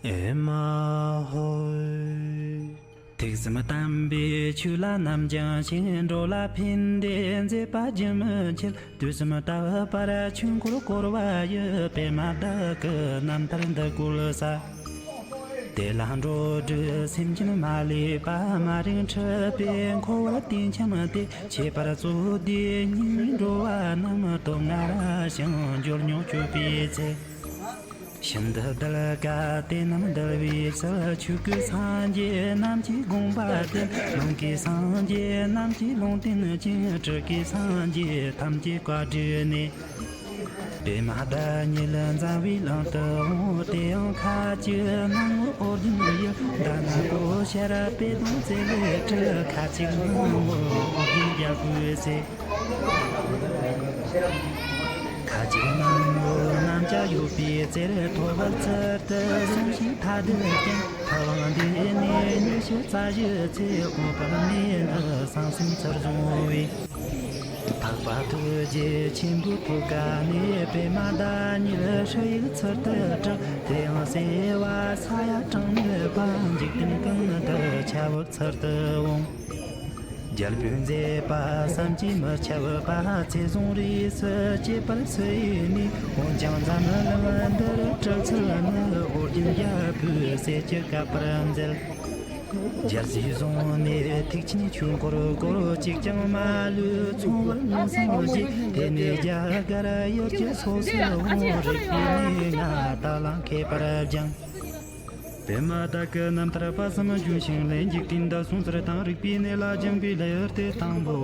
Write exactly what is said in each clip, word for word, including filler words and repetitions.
ཨེ་མ་ཧོ། ཐུགས་བསམ་དམ་པའི་ཆོས་ལ་ནམ་ཡང་ཞེན། འགྲོ་ལ་ཕན་བདེ་མཛད་པ་རྒྱུན་མི་འཆད། དུས་གསུམ་དག་པར་ཆོས་འཁོར་བསྐོར་བ་ཡི། པདྨ་བདག་གི་རྣམ་ཐར་འདི་བཀོད་ས། དེ་ལ་འགྲོ་དྲུག་སེམས་ཅན་མ་ལུས་པ། མ་རིག་འཁྲུལ་པས་འཁོར་བར་དུས་འཁྱམས་ཏེ། ཁྱད་པར་རྩོད་ལྡན་སྙིགས་མའི་འགྲོ་བ་རྣམས། སྟོབས་ལྔ་རབ་ཞིང་འབྱོར་མྱོང་སྤྱོད་པའི་ཚེ། ཤིན་ཏུ་གདུལ་དཀའ་དེ་རྣམས་འདུལ་བའི་ཚུལ། ཆོས་ཀུན་སངས་རྒྱས་རྣམས་ཀྱི་དགོངས་པ་བསྟན། ལུང་གི་སངས་རྒྱས་རྣམས་ཀྱི་ལུང་བསྟན་ཅིང་། སྤྲུལ་སྐུའི་སངས་རྒྱས་ཐམས་ཅད་བཀའ་བགྲོས་ནས། པདྨ་བདག་ཉིད་འཛམ་བུའི་གླིང་དུ་འོང་། དེ་ཡང་ཁ་ཅིག་སྣང་ངོར་ཨོ་རྒྱན་ཡི། དྷ་ན་ཀོ་ཤར་པད་སྡོང་རྩེ་ལས་སྤྲུལ། ཁ་ཅིག་སྣང་ངོར་ཨོ་རྒྱན་རྒྱལ་པོའི་སྲས། ཁ་ཅིག་སྣང་ངོར་གནམ་ལྕགས་གཡོ་བའི་རྩེར། ཐོད་པར་ཚུལ་དུ་སོང་ཞིང་ཐ་དད་ཀྱང་། ཐུབ་དབང་འདི་ནི་ཉི་ཤུ་རྩ་བཞི་ཚེ། འོད་དཔག་མེད་ནི་ཟང་ཟིང་ཚུར་བཟུང་བའི། འཕགས་པ་ཐུགས་རྗེ་ཆེན་པོའི་ཐུགས་ཀ་ནས། པདྨ་བདག་ཉིད་ཧྲཱི་ཡིག་ཚུལ་དུ་བསྒྲགས། དེ་ཡང་གསལ་བ་ས་ཡ་གྲངས་མེད་པ། འཇིག་རྟེན་ཀུན་ཏུ་ཁྱབ་པར་ཚུལ་དུ་འོང་། རྒྱལ་པོས་མཛད་པ་བསམ་གྱིས་མི་ཁྱབ་པ། ཚེ་བཟུང་རིས་སུ་བཅད་པར་སུ་ཡིས་ནུས། འོན་ཀྱང་འཛམ་གླིང་འདིར་སྤྲུལ་ཚུལ་ནི། ཨོ་རྒྱན་རྒྱལ་པོའི་སྲས་ཀྱིས་བཀབ་པར་མཛད། རྒྱལ་སྲིད་བཟུང་ནས་ཐེག་ཆེན་ཆོས་འཁོར་བསྐོར། གཅིག་ཀྱང་མ་ལུས་མཚུངས་པར་མངོན་སངས་རྒྱས། དེ་ནས་རྒྱ་གར་ཡུལ་གྱི་སོ་སོར་འོང་། རིག་པའི་གནས་ལྔ་དག་ལ་མཁས་པར་སྦྱངས། པདྨ་བདག་གི་རྣམ་ཐར་པ་བསམ་ལྗོན་ཤིང་ལས། འཇིག་རྟེན་འདི་སོང་ཚུལ་དང་། རིག་པའི་གནས་ལ་སྦྱངས་པའི་ལེའུ་སྟེ་དང་པོ།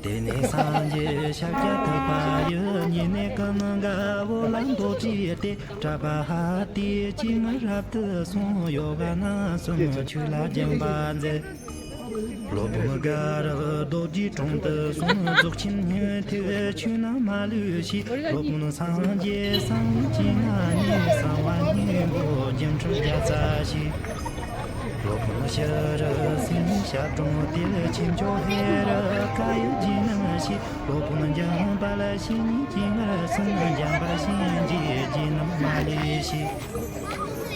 དེ་ནས་སངས་རྒྱས་ཤཱཀྱ་ཐུབ་པ་ཡི། ཉེ་གནས་ཀུན་དགའ་བོ་ལ་མདོ་དྲིས་ཏེ། གྲགས་པ་ཧ་ཏིའི་སྤྱན་སྔར་རབ་ཏུ་སོང་། ཡོ་ག་རྣམ་གསུམ་ཆོས་ལ་སྦྱངས་པ་མཛད། སློབ་དཔོན་དགའ་རབ་རྡོ་རྗེའི་དྲུང་དུ་སོང་། རྫོགས་ཆེན་སྙིང་ཐིག་ཆོས་རྣམས་མ་ལུས་ཤེས། སློབ་དཔོན་སངས་རྒྱས་གསང་བའི་སྤྱན་སྔ་ནས། གསང་བ་སྙིང་པོ་སྒྱུ་འཕྲུལ་བརྒྱ་རྩ་ཤེས། སློབ་དཔོན་ཤྲཱི་སེང་ཞབས་དྲུང་དེར། ཆོས་མཆོག་ཧེ་རུ་ཀ་ཡི་རྗེས་གནང་ཤེས། སློབ་དཔོན་འཇམ་དཔལ་བཤེས་གཉེན་སྤྱན་སྔར་སོན། འཇམ་དཔལ་གཤིན་རྗེའི་རྗེས་གནང་མ་ལུས་ཤེས།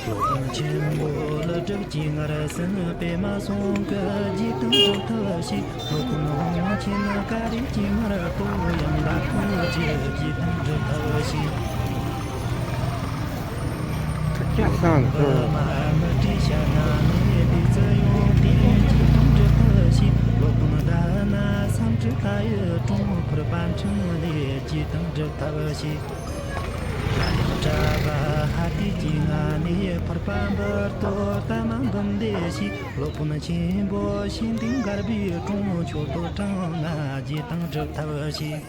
སློབ་དཔོན་ཆེན་པོ་ཀླུ་སྒྲུབ་སྤྱན་སྔར་སོན། པདྨ་སཾ་སྐུ་རྗེས་གནང་སྒྲུབ་ཐབས་ཤེས། སློབ་དཔོན་དབང་ཆེན་ཀ་རུའི་སྤྱན་སྔར་ཐོབ། ཡང་དག་ཐུགས་རྗེ་རྗེས་གནང་སྒྲུབ་ཐབས་ཤེས། ཐུགས་ཀྱང་སངས་སོ། པདྨ་མུ་ཏིའི་ཞབས་ནང་ནས། བདུད་རྩི་ཡོན་ཏན་རྗེས་གནང་སྒྲུབ་ཐབས་ཤེས། སློབ་དཔོན་དྷ་ན་སཾ་སྐྲྀ་ཏ་ཡི་དྲུང་། ཕུར་པ་འཕྲིན་ལས་རྗེས་གནང་སྒྲུབ་ཐབས་ཤེས། ལྷ་ཡང་གྲགས་པ་ཧ་ཏིའི་སྤྱན་སྔ་ནས། ཕུར་པ་འབུར་དོ་པདྨ་འབུམ་སྡེ་ཤེས། སློབ་དཔོན་ཆེན་པོ་ཤིན་ཏུ་མགར་བའི་དྲུང་། མཆོད་བསྟོད་གྲངས་ལྔ་རྗེས་གནང་སྒྲུབ་ཐབས་ཤེས།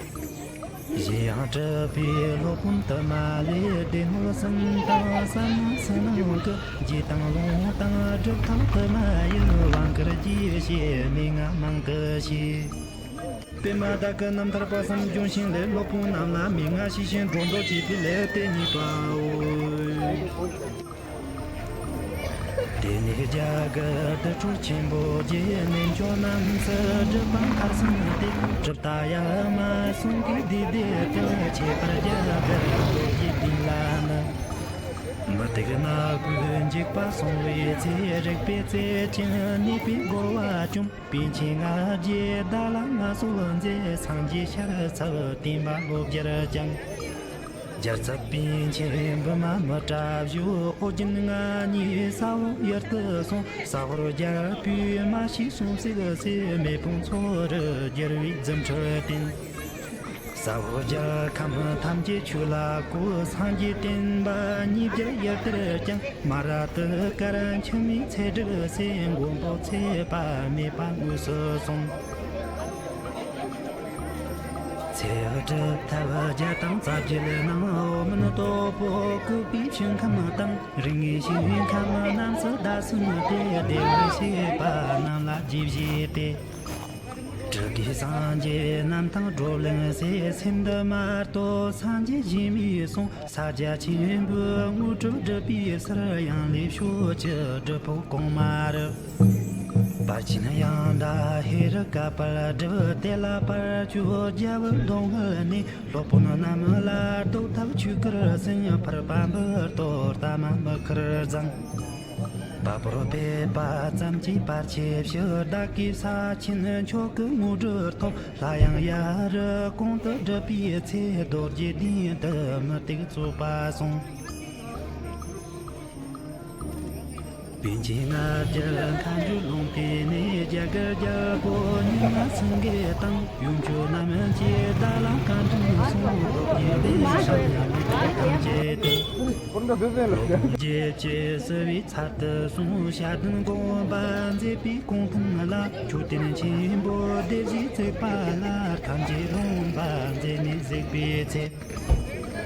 གཞན་ཡང་གྲུབ་པའི་སློབ་དཔོན་དུ་མ་ལས། སྡེ་སྣོད་གསུམ་དང་ཟབ་མོ་ཕྱི་ནང་གི། རྗེས་གནང་ལུང་དང་སྒྲུབ་ཐབས་དུ་མ་ཡི། དབང་བསྐུར་རྒྱས་བཤད་མན་ངག་མང་དུ་བཤད། པདྨ་བདག་གི་རྣམ་ཐར་པ་བསམ་ལྗོན་ཤིང་ལས། སློབ་དཔོན་རྣམས་ལ་མན་ངག་ཤེས་ཤིང་སྒྲོ་འདོགས་བཅད་པའི་ལེའུ་སྟེ་གཉིས་པའོ། དེ་ནས་རྒྱ་གར་དུར་ཁྲོད་ཆེན་པོ་རྗེ། རྣལ་འབྱོར་རྣམས་སུ་སྒྲུབ་པ་མཐར་སོན་ཏེ། གྲུབ་མཐའ་ཡ་མ་ཟུང་གི་སྡེ་སྡེ་དུ། ཁྱད་པར་རྒྱ་གར་རྡོ་རྗེ་གདན་ལ་ནི། མུ་སྟེགས་ནག་པོའི་འཇིགས་པ་སོང་བའི་ཚེ། རིག་པའི་རྩལ་ཅན་ནུས་པས་རྒོལ་བ་བཅོམ། པཎ་ཆེན་ལྔ་བརྒྱས་བདག་ལ་མངའ་གསོལ་མཛད། སངས་རྒྱས་ཤར་ཚབ་བསྟན་པ་བློ་བསྒྱུར་ཀྱང་། རྒྱལ་ཚབ་པཎ་ཆེན་བི་མ་མི་ཏྲ་བཞུགས། ཨོ་རྒྱན་ང་གཉིས་ས་འོག་ཡུལ་དུ་སོང་། ཟ་ཧོར་རྒྱལ་པོས་མ་ཤེས་གསུང་བསྲེགས་ཟེར། མེ་དཔུང་མཚོ་རུ་བསྒྱུར་བའི་རྫུ་འཕྲུལ་བསྟན། ཟ་ཧོར་རྒྱལ་ཁམས་ཐམས་ཅད་ཆོས་ལ་བཀོད། སངས་རྒྱས་བསྟན་པ་ཉིས་བརྒྱ་ཡུལ་དུར་བསྐྱངས། མ་ར་ཏི་ཀར་འཆི་མེད་ཚེ་སྒྲུབ་ཟེར། མགོན་པོ་ཚེ་དཔག་མེད་པ་དངོས་སུ་གསུངས། ཚེ་སྒྲུབ་ཐབས་བརྒྱ་དང་རྩ་བརྒྱད་ནང་། འོག་མིན་སྟོབས་པོ་བཀོད་པའི་ཞིང་ཁམས་དང་། རིགས་ལྔའི་ཞིང་ཁམས་རྣམས་སུ་བདག་སོན་ཏེ། བདེ་བར་གཤེགས་པ་རྣམས་ལ་རྗེས་བཞེས་ཏེ། སྤྲུལ་སྐུའི་སངས་རྒྱས་རྣམ་ཐར་བགྲོ་གླེང་ཟེར། སེམས་འདི་མ་གཏོགས་སངས་རྒྱས་གཞན་མེད་གསུངས། ས་སྐྱ་ཆེན་པོའི་དངོས་གྲུབ་སྒྲུབ་པའི་སར། ཡང་ལེ་ཕྱོགས་ཀྱི་སྒྲུབ་ཕུག་གོང་མར། པར་ཆེན་ཡང་དག་ཧེ་རུ་ཀ་པར་སྒྲུབ། དེ་ལ་པར་བཅོ་རྒྱལ་བུ་མདོ་སྔགས་ནས། སློབ་དཔོན་རྣམས་ལ་བསྟོད་ཐག་ཆོད་ཀར་སེང་། ཕུར་པ་འབུལ་གཏོར་ལྟ་མ་མི་ཁར་བརྫངས། དཔལ་བོར་ཕེབས་པ་ཙམ་གྱིས་བར་ཆད་ཞི། བདག་གིས་ས་ཆེན་མཆོག་གི་དངོས་གྲུབ་ཐོབ། སླར་ཡང་ཡ་རུ་གོང་དུ་བསྒྲུབས་པའི་ཚེ། རྡོ་རྗེ་གདན་དུ་མུ་སྟེགས་རྩོད་པ་སོང་། པཎ་ཆེན་ལྔ་བརྒྱར་མཁའ་འགྲོའི་ལུང་བསྟན་ནས། རྒྱ་གར་རྒྱལ་པོ་ཉི་མ་སེང་གེ་དང་། ཡུམ་ཆོས་རྣམས་ཀྱིས་བདག་ལ་བཀའ་འདྲི་གསུངས། རྡོ་རྗེ་གདན་བཞེངས་ནས་མི་དགེ་ཐམས་ཅད་དེ། རྡོ་རྗེ་ཅེས་ཟེར་བའི་ཚལ་དུ་སོང་། ཞལ་ལྡན་དགོངས་པ་མཛད་པའི་གུང་ཐང་ལ། མཆོད་རྟེན་ཆེན་པོ་སྡེ་བཞིས་བརྩིགས་པ་ལ། ཐམས་ཅད་རོལ་པ་མཛད་ནས་གཟིགས་པའི་ཚེ།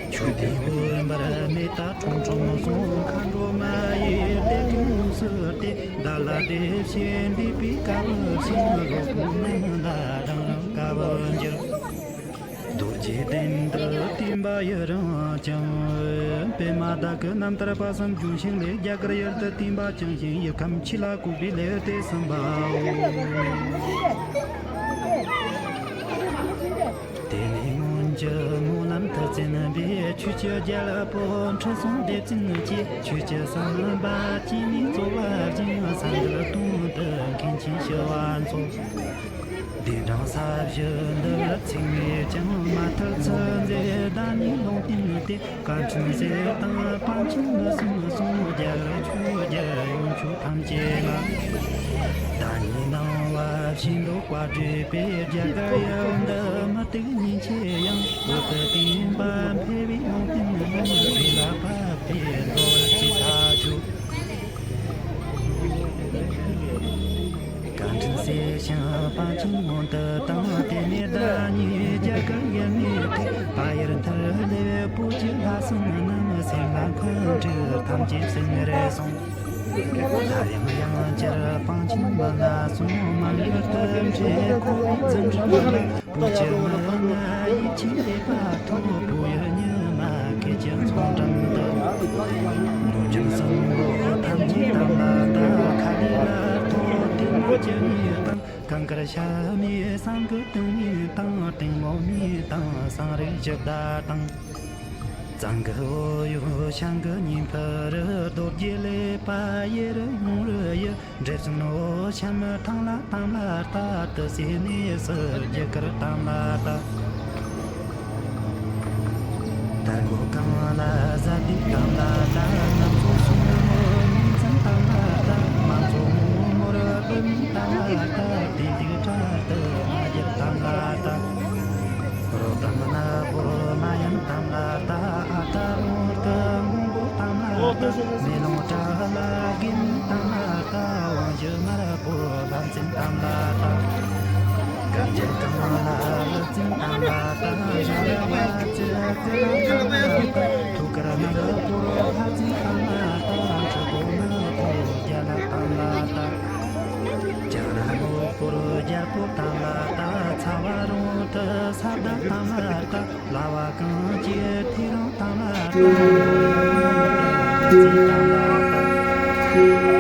མཆོད་རྟེན་འོད་འབར་མེ་སྟག་ཁྲོམ་ཁྲོམ་སོང་། མཁའ་འགྲོ་མ་ཡི་སྡེ་དགུ་ཡོངས་སུ་དེད། བདག་ལ་དེ་བཞིན་འདས་པའི་བཀའ་བབས་ཤིང་། སློབ་དཔོན་རྣམས་ལ་རང་རང་བཀའ་བབས་འགྱུར། རྡོ་རྗེ་གདན་དུ་བསྟན་པ་ཡུན་རིང་ཞིང་། པདྨ་བདག་གི་རྣམ་ཐར་པ་གསུམ་བྱུང་ཞིང་ལས། རྒྱ་གར་ཡུལ་དུ་བསྟན་པ་བསྐྱངས་ཤིང་། ཡུལ་ཁམས་ཆོས་ལ་བཀོད་པའི་ལེའུ་སྟེ་གསུམ་པའོ། དེ་ནས་སྔོན་གྱི་སྨོན་ལམ་མཐར་ཕྱིན་པས། ཆོས་ཀྱི་རྒྱལ་པོ་ཁྲི་སྲོང་ལྡེ་བཙན་གྱིས། ཆོས་ཀྱི་ཟམ་པ་བཅད་ནས་རྩོད་པ་བཅིངས། གསང་འདུས་དོན་དུ་མཁན་ཆེན་ཞི་བ་འཚོ། གདན་དྲངས་ས་གཞི་འདི་ལ་ཚིག་མེད་ཀྱང་། མ་ཐར་ཚུལ་མཛད་བདག་ཉིད་ལུང་བསྟན་ཏེ། བཀའ་དྲིན་གསེར་དང་པཎ་ཆེན་མི་གསུམ་གསུངས། རྒྱ་གར་ཆོས་རྒྱལ་ཡུལ་ཕྱོགས་ཐམས་ཅད་ལ། བདག་ཉིད་སྣང་བ་བཞིན་དུ་བཀའ་བགྲོས་པས། རྒྱ་གར་ཡུལ་འདི་མུ་སྟེགས་ཉིན་བྱེད་ཡང་། འོད་དུ་བསྟན་པ་འཕེལ་བའི་ལུང་བསྟན་རྣམས། དེ་ལ་བབས་ཏེ་འགྲོ་བར་བྱེད་ཐག་ཆོད། བཀའ་དྲིན་གསལ་ཞིང་པཎ་ཆེན་མངོན་དུ་བཏང་། དེ་ནས་བདག་ཉིད་རྒྱ་གར་ཡུལ་ནས་ཐར། བལ་ཡུལ་མཐར་སླེབས། བོད་ཀྱི་ལྷ་སྲུང་རྣམས་སེམས་ལ་འཁོན་འཁྲིགས་ཐམས་ཅད་ཟིན་རེ་སོང་། སླར་ཡང་ཡང་བསྐྱར་པཎ་ཆེན་མི་ལྔ་སོང་། མང་ཡུལ་དུ་འཕྲད་ཁོ་བོའི་བཙུན་ཁྲིམས་ལ། བོད་ཀྱི་མི་ལྔ་ཡིད་ཆེས་བྱེད་པ་ཐོབ། བོད་ཡུལ་ཉི་མ་སྐད་ཅིག་མཚོ་འགྲམ་དུ། ལོ་རྒྱུན་གསུམ་པོ་ཐམས་ཅད་དམ་ལ་བཏགས། ཁ་ལས་ལ་ཐོ་ཏིལ་མོ་བཅུ་གཉིས་དང་། གངས་དཀར་ཤ་མེད་ཟངས་ཀྱི་དུང་བརྙན་དང་། ལྟད་མོ་མེ་དང་ཟངས་རི་བཞི་བརྡལ་དང་། གཙང་གི་འོད་གཡོ་ཞང་གི་སྙིང་ཕུ་རུ། རྡོ་རྗེ་ལེགས་པ་ཡེ་རུ་ཡུང་རུ་ཡི། འབྲས་སྤུངས་འོད་ཆེམ་ཐང་ལ་དམ་ལ་བཏགས། ཏི་སེ་གནས་སུ་རྒྱུ་སྐར་དམ་ལ་བཏགས། དར་གོས་གང་ལ་གཟའ་བདུད་དམ་ལ་བཏགས། གནམ་མཚོ་སྲུང་མོ་ཉིན་མཚན་དམ་ལ་བཏགས། མ་མཚོ་སྔོན་མོར་བུད་མེད་དམ་ལ་བཏགས། དེ་ལུགས་དྲག་ཏུ་མ་གྱུར་དམ་ལ་བཏགས། རོ་དམ་ནག་པོར་མ་ཡིན་དམ་ལ་བཏགས། ཨ་ཏ་རོང་དུ་མགོན་པོ་དམ་ལ་བཏགས། མེ་ལོང་བྲག་ལ་དགེ་འདུན་དམ་ལ་བཏགས། དབང་ཕྱུག་དམར་པོ་ལྷ་བཙན་དམ་ལ་བཏགས། གངས་ཅན་གང་ལ་ཀླུ་བཙན་དམ་ལ་བཏགས། ཤ་ར་བ་ཅི་ཀུ་ལ་དམ་ལ་བཏགས། ཐུགས་ཀར་ནག་པོ་ལྷ་བཙན་དམ་ལ་བཏགས། ཁྲི་སྟོང་ནག་པོ་རྒྱ་ལ་དམ་ལ་བཏགས། ལྕང་ར་ནོར་བུར་རྒྱལ་པོ་དམ་ལ་བཏགས། ཚ་བ་རོང་དུ་ས་བདག་དམ་ལ་བཏགས། ལ་བ་གངས་ཀྱི་ཐེའུ་རང་དམ་ལ་བཏགས། རྩིས་དམ་ལ་བཏགས།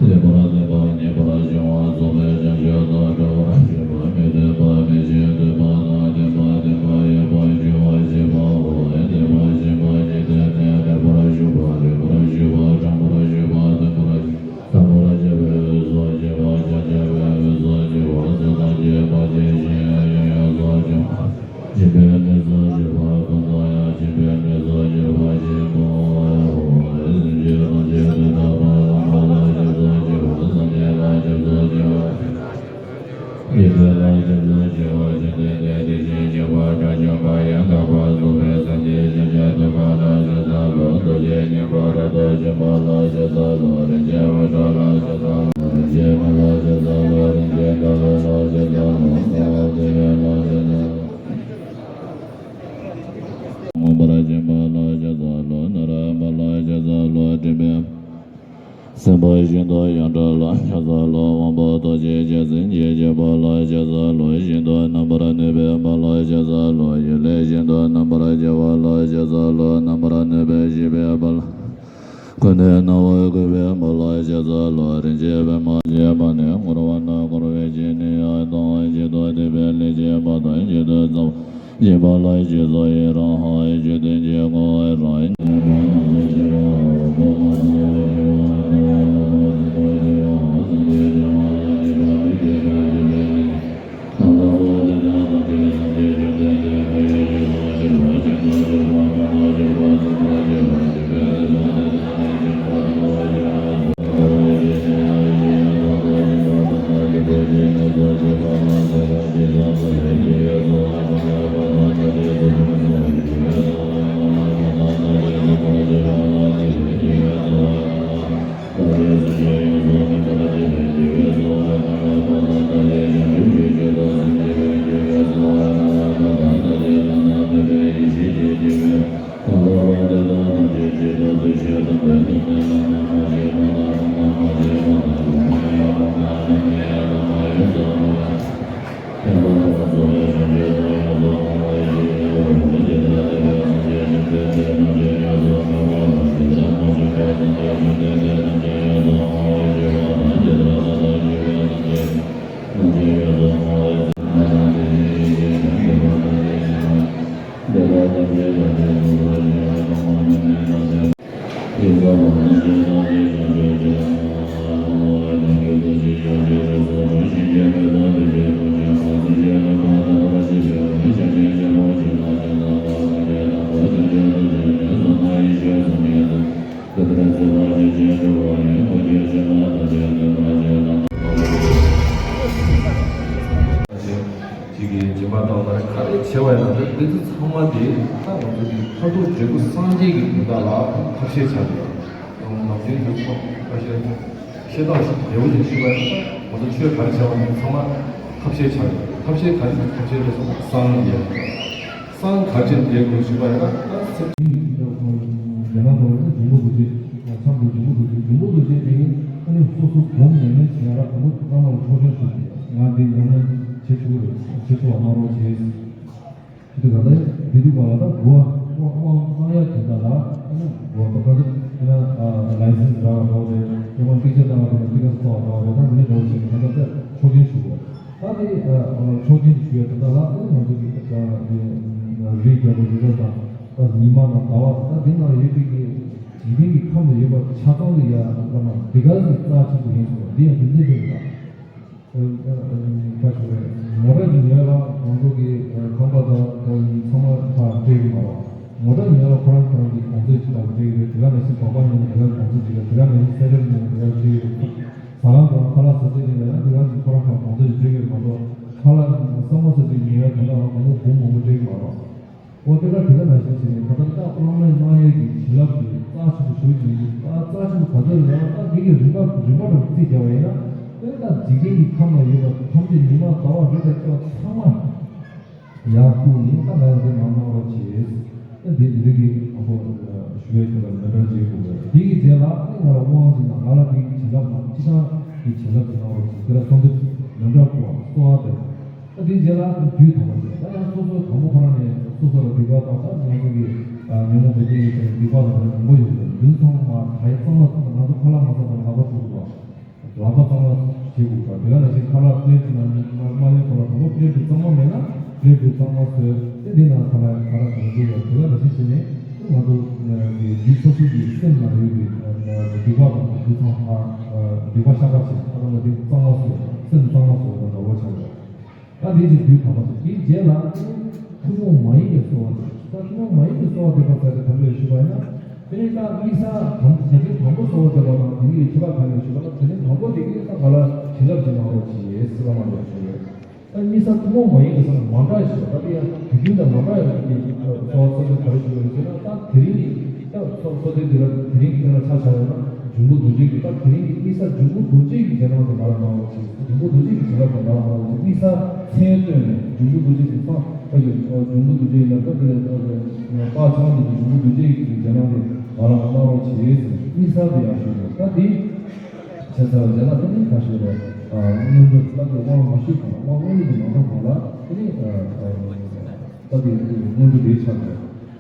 བདེན་པར་གཏན་པ་ཉིད་པར་བྱུང་བ་རྫོགས་པའི་བྱང་ཆུབ་ཏུ་འགྲོ་བར་བྱེད་པ། མི་མཐུན་པ་མི་བྱེད་འདོད་པ་དང་ལྡན་པ་བདེན་པ་ཡོད་པར་འགྱུར་བ་ཞེས་པའོ། བདེན་པ་ཞེས་པ་ཉིད་དོན་དེ་ལེགས་པར་ཞུགས་པ་ལེགས་པར་ཞུགས་པ་དྲང་པོར་ཞུགས་པ་བརྟན་པོར་ཞུགས་པ། དམ་པར་བཅས་པའི་འོད་སྲུང་ཞེས་པ་ཕྱག་བྱ་བའི་འོད་སྲུང་ཞེས་པ་སྲོག་དང་བཅས་པ་ཇི་བཞིན་ཡང་ཡང་སྲོག་འཆིང་བ། སྦྱིན་པའི་ནུས་སུ་གྱུར་པ་ཀུན་ཏུ་ཡང་སྦྱིན་པའི་ནུས་སུ་གྱུར་པ་ཞེས་པའོ། སེམས་ཅན་ཐམས་ཅད་དུ་ཐར་པ་དང་འགྲོ་ལ་སྐྱབས་སུ་མཆི་བ། སངས་རྒྱས་ལ་སྐྱབས་སུ་མཆི་བ། ཡེ་ཤེས་ལ་སྐྱབས་སུ་མཆི་བ། བཅོམ་ལྡན་འདས་དེ་བཞིན་གཤེགས་པ་དགྲ་བཅོམ་པ་ཡང་དག་པར་རྫོགས་པའི་སངས་རྒྱས་ཤཱཀྱ་ཐུབ་པ་ལ་ཕྱག་འཚལ་ལོ། རྡོ་རྗེ་སྙིང་པོ་རབ་ཏུ་འཇོམས་པ་ལ་ཕྱག་འཚལ་ལོ། རིན་ཆེན་དབང་ཕྱུག་ལ་ཕྱག་འཚལ་ལོ། རིན་ཆེན་མ་ལ་ཕྱག་འཚལ་ལོ། རིན་ཆེན་དགའ་བ་ལ་ཕྱག་འཚལ་ལོ། དགའ་བ་བདེ་བ་ལ་ཕྱག་འཚལ་ལོ། མངོན་པར་བཞེངས་པ་ལ་ཕྱག་འཚལ་ལོ། ནཱ་རོ་པ་ལ་ཕྱག་འཚལ་ལོ། སྤྲིན་པའི་སེམས་དཔའ་ཤིན་ཏུ་ཡོངས་གྲགས་ལ་ཕྱག་འཚལ་ལོ། དབང་པོ་ཐོགས་བཅས་ཆགས་སེམས་ཀྱི་སྤྱོད་པ་ལ་ཕྱག་འཚལ་ལོ། ཤིན་ཏུ་རྣམ་པར་གནོན་པའི་མ་ལ་ཕྱག་འཚལ་ལོ། གཡུལ་ལས་ཤིན་ཏུ་རྣམ་པར་རྒྱལ་བ་ལ་ཕྱག་འཚལ་ལོ། རྣམ་པར་གནོན་པའི་ཞི་བའི་མ་ལ། ཀུན་ནས་སྣང་བ་བཀོད་པའི་མ་ལ་ཕྱག་འཚལ་ལོ། རིན་ཆེན་པདྨ་ཞེས་པ་ནི་བསྐོར་བ་ན་བསྐོར་བའི་སྤྱན་ནི་ཡང་དག་ཅིག་ཏུ་བསྡུས་པའི་ལེགས་བྱས་པ་དང་གཅིག་ཏུ་བརྩམས་པ། ཞེས་པ་ལ་ཞེས་སོགས་ཡི་རང་ཧ་ཡི་བཅུད་དོན་གྱི་བསྔོ་བ་རང་ཡིན། ཅིག་གིས་སྦྱིན་པ་བཏང་བ་རེད། ག་རེ་བྱས་པ་ཡིན་ན་འདི་འདི་ཚོ་ཚང་མ་དེ་ད་ང་ཚོ་གི་མཐར་ཐུག་འབྲས་བུ་སངས་རྒྱས་ཀྱི་དོན་དག་ལ་ཐབས་ཤེས་བྱ་དགོས། ནམ་རྒྱུན་དུ་ཐབས་ཤེས་བཤད་སྟངས་ཤིག་ལེགས་པོ་ཞིག་ཞུས་པ་ཡིན་ན། ང་ཚོ་ཆོས་ག་རེ་བྱས་པ་ཡིན་ན་ཚང་མ་ཐབས་ཤེས་བྱ་དགོས། ཐབས་ཤེས་ག་རེ་ཐབས་ཤེས་རེད་ཟེར་ན་སངས་རྒྱས། སངས་ག་ཅིག་རྒྱས་དགོས་ཞུས་པ་ཡིན་ན་ད་སེམས། རྒྱ་ནག་ལོ་ནི་འབྱུང་པོ་རྡོ་རྗེ། མཚམས་དེ་འབྱུང་པོ་རྡོ་རྗེ། འབྱུང་པོ་རྡོ་རྗེ་དེ་ཨ་ནི་སོ་སོ་སྒོམ་ཉམས་ལེན་བྱེད་ཡ་ལ་དང་པོ་གཙང་མ་ལ་ཆོག་མཆན་ཞུ་དགོས། ང་འདི་ཉམས་ལེན་བྱེད་ཆོག་གི་རེད། བྱེད་ཆོག་པ་གནང་རོགས་བྱེད། དེ་དུས་ག་ལ་དེ་དུས་ག་ལ་ད་དགོས་པ་དབང་གནང་ཡ་དེ་འདྲ་ལ་ཨ་ནི་དགོས་པ་ད་ག་ཚོད་དེ་ན་ལའི་སེན་སི་རག་པ་འདྲ་བོ་རེད། དེ་མ་པིག་ཅར་བཏང་བ་དེ་ན་པིག་ཅར་བཏང་བ་འདྲ་བོ་རེད། ད་འདི་འདྲ་འདྲ་བོ་བྱེད་ན་ད་ད་ཆོག་མཆན་ཞུ་དགོས། ད་དེ་ཆོག་མཆན་ཞུ་ཡ་དེ་འདྲ་ལ་ཨ་ནི་ང་ཚོ་གི་ད་རི་རྒྱལ་པོ་རི་རབ་དང་། ད་ཉི་མ་དང་ཟླ་བ་ད་འདི་ནང་ཡོད་པའི་གི་འཇིག་རྟེན་གྱི་ཁམས་ལ་ཡོད་པ་ཆ་ཚང་ལ་ཡ་བླ་མ་འདི་ག་ཟིག་རྩ་ཆེན་པོ་ཡིན་ཟེར་བ་འདི་ཡང་རྒྱུ་མཚན་དེ་རེད་ད། ད་ཞུ་བས་ངོ་སྤྲོད་ཀྱི་ཉེ་ལ་ང་ཚོ་གི་ཁང་པ་དང་ད་ཚང་མ་ཕར་སྤྲད་གི་མ་རེད། ངོ་སྤྲོད་ཉེ་ལ་ཁོ་རང་ཁོ་རང་གི་གོང་ཚད་ཅིག་ལ་སྤྲད་གི་རེད། དེ་ག་ནང་བཞིན་བག་པ་ཉོས་ན་དེ་ག་གོང་ཚད་ཅིག་ལ་དེ་ག་ནང་བཞིན་སེ་རེལ་ཉོས་ན་དེ་ག་སྤྲད་གི་རེད། ཟ་ཁང་དང་ཁ་ལག་ཟ་ཚད་ཅིག་ལ་ཡང་དེ་ག་ཅིག་ཁོ་རང་ཁོ་རང་གོང་ཚད་ཅིག་སྤྲད་གི་རེད་མ་གཏོགས་ཁ་ལག་སྲང་མོ་ཟ་ཅིག་ཉོས་ཡ་དེ་འདྲ་ལ་སྒོར་མོ་སྒོར་མོ་སྤྲད་གི་མ་རེད། འོ་དེ་ག་དེ་ག་ནང་བཞིན་བྱས་ནས་ད་ལྟ་བཀའ་བླ་མའི་གནང་ཡས་ཀྱི་བྱིན་རླབས་ཀྱི་རྩ་ཆེན་པོ་ཞུ་གི་ཡིན། ད་རྩ་ཆེན་པོ་ག་ཚོད་རེད་ལབ་ན་ད་འདི་གི་རིམ་པ་རིམ་པ་འདྲ་བོ་རྩིས་བྱས་པ་ཡིན་ན། དེ་ལྟར་འཇིག་རྟེན་གྱི་ཁམས་ན་ཡོད་པ་ཐམས་ཅད་ཉི་མ་ཟླ་བ་རེ་དང་སྐྱོ་ཚང་མ་ཡར་བཀུག་ནས་ད་ང་ལ་དེ་མ་གནང་རོགས་བྱེད། ད་འདི་འདི་རིགས་ཀྱི་དང་པོ་ཞུ་ཡས་ཀྱི་ལ་མེ་འདྲ་བྱེད་དགོས་པས། འདི་གི་རྗེས་ལ་ཨ་ནི་ང་ལ་དབང་ཅིག་གནང་། ང་ལ་འདི་གི་བྱིན་རླབས་གནང་། སྤྱི་བཏང་གི་བྱིན་རླབས་ཅིག་གནང་རོགས་བྱེད། དེ་ལ་གསོལ་འདེབས་མེ་འདྲ་བཀུག་པ་གསོལ་བ་འདེབས། ཨ་དེའི་རྗེས་ལ་ཨ་དུས་དམ་པ་ཟེར། ད་ཡང་སོ་སོ་དང་པོ་ཁོ་རང་ནས་སོ་སོ་ལ་སྡིག་པ་དང་། ད་ང་ཚོ་གི་ཉོན་མོངས་པའི་རྐྱེན་གྱིས་བྱས་ནས་སྡིག་པ་དང་མང་པོ་ཡོད་རེད། དུས་ཚང་མ་ད་ཡང་གཙང་མ་ང་ཚོ་ཁ་ལག་མ་ཟ་ཙམ་ལག་པ་འཁྲུ་དགོས་པ། ལག་པ་གཙང་མ་བྱེད་དགོས་པ། དེ་ག་ནང་བཞིན་ཁ་ལག་པླེ་ཊི་ནང་མ་མ་ལེན་གོང་ལ་དང་པོ་པླེ་ཊི་གཙང་མ་མེད་ན་པླེ་ཊི་གཙང་མ་བཟོས་ཏེ་འདི་ནང་ཁ་ལག་ཁ་ལག་གང་འདུག་ཡོད་དེ་ག་ནང་བཞིན་བྱས་ནས་ང་ཚོ་འདི་སོ་སོ་གི་སེམས་ནང་ཡོད་པའི་སྡིག་པ་དང་སྡིག་ཚང་ཨ་སྡིག་པ་བཤགས་པ་བྱེད་ཨ་དང་འདི་གཙང་མ་བཟོས་སེམས་གཙང་མ་བཟོས་པ་འདྲ་བོ་ཆགས་ཡོད། ད་དེ་ཅིག་དུས་གང་པ་ཅིག་དེའི་རྗེས་ལ་ཐུན་མོང་མ་ཡིན་པའི་གསོལ་བ་འདེབས། ད་ཐུན་མོང་མ་ཡིན་པའི་གསོལ་བ་འདེབས་པ་ཟེར་ཏེ་གང་ལས་ཞུས་པ་ཡིན་ན། དེ་ནི་ད་དམིགས་བསལ་དང་ད་ཅིག་དང་པོ་གསོལ་བ་འདེབས་པ་དང་དེ་ཉིད་ཀྱི་ཁྱད་པར་གང་ལས་ཞུས་པ་ན། ད་ཅིག་དང་པོ་དེ་གི་ད་ག་ལ་བྱིན་རླབས་ཀྱི་གནང་རོགས་གྱིས་ཟེར་བ་མ་ལས་ཞུས་ཡོད། ད་དམིགས་བསལ་ཐུན་མོང་མ་ཡིན་པའི་ས་ན་མ་འདྲ་ཞིག་ད་དེ་ཡང་དུས་རྒྱུན་དང་མ་འདྲ་ཡོད་པའི་གསོལ་བ་གསོལ་ཚུལ་ག་རེ་ཞུས་ཡོད་ཟེར་ན། ད་དེ་རིང་གི་ད་གསོལ་གསོལ་ཚུལ་དེ་ལ་དེ་རིང་གི་དེ་ལ་ཆ་བཞག་ཡོད་ན། འབྱུང་པོ་རྡོ་རྗེ་གི་ད་དེ་རིང་གི་དམིགས་བསལ་འབྱུང་པོ་རྡོ་རྗེ་གི་རྗེས་གནང་དུ་ང་ལ་གནང་རོགས་གྱིས། འབྱུང་པོ་རྡོ་རྗེ་གི་བྱིན་རླབས་དུ་ང་ལ་གནང་རོགས་གྱིས། དམིགས་བསལ་མཚན་བཏོན་ནས་འབྱུང་པོ་རྡོ་རྗེ་གི་ཚང་ད་ཡོད། འབྱུང་པོ་རྡོ་རྗེ་ཡིན་ན་ད་དེ་ལས་ད་དེ་དཔག་བྱུང་གི་འབྱུང་པོ་རྡོ་རྗེ་གི་རྗེས་གནང་དེ་ང་ལ་གནང་རོགས་གྱིས་ཟེར་དམིགས་བསལ་དུ་ཡང་ཞུས་འདུག་ད་དེ་བྱས་ཚར་བའི་རྗེས་ལ་དེ་ནི་ད་ཞུས་རེད། སྔོན་འགྲོ་ད་དེ་དབང་མ་ཞུས་གོང་ལ་དབང་མངོན་གྱུར་གྱི་མ་ཐོབ་གོང་ལ་དེ་ནི་ད་དེ་སྔོན་འགྲོ་དེ་ཆགས་འདུག་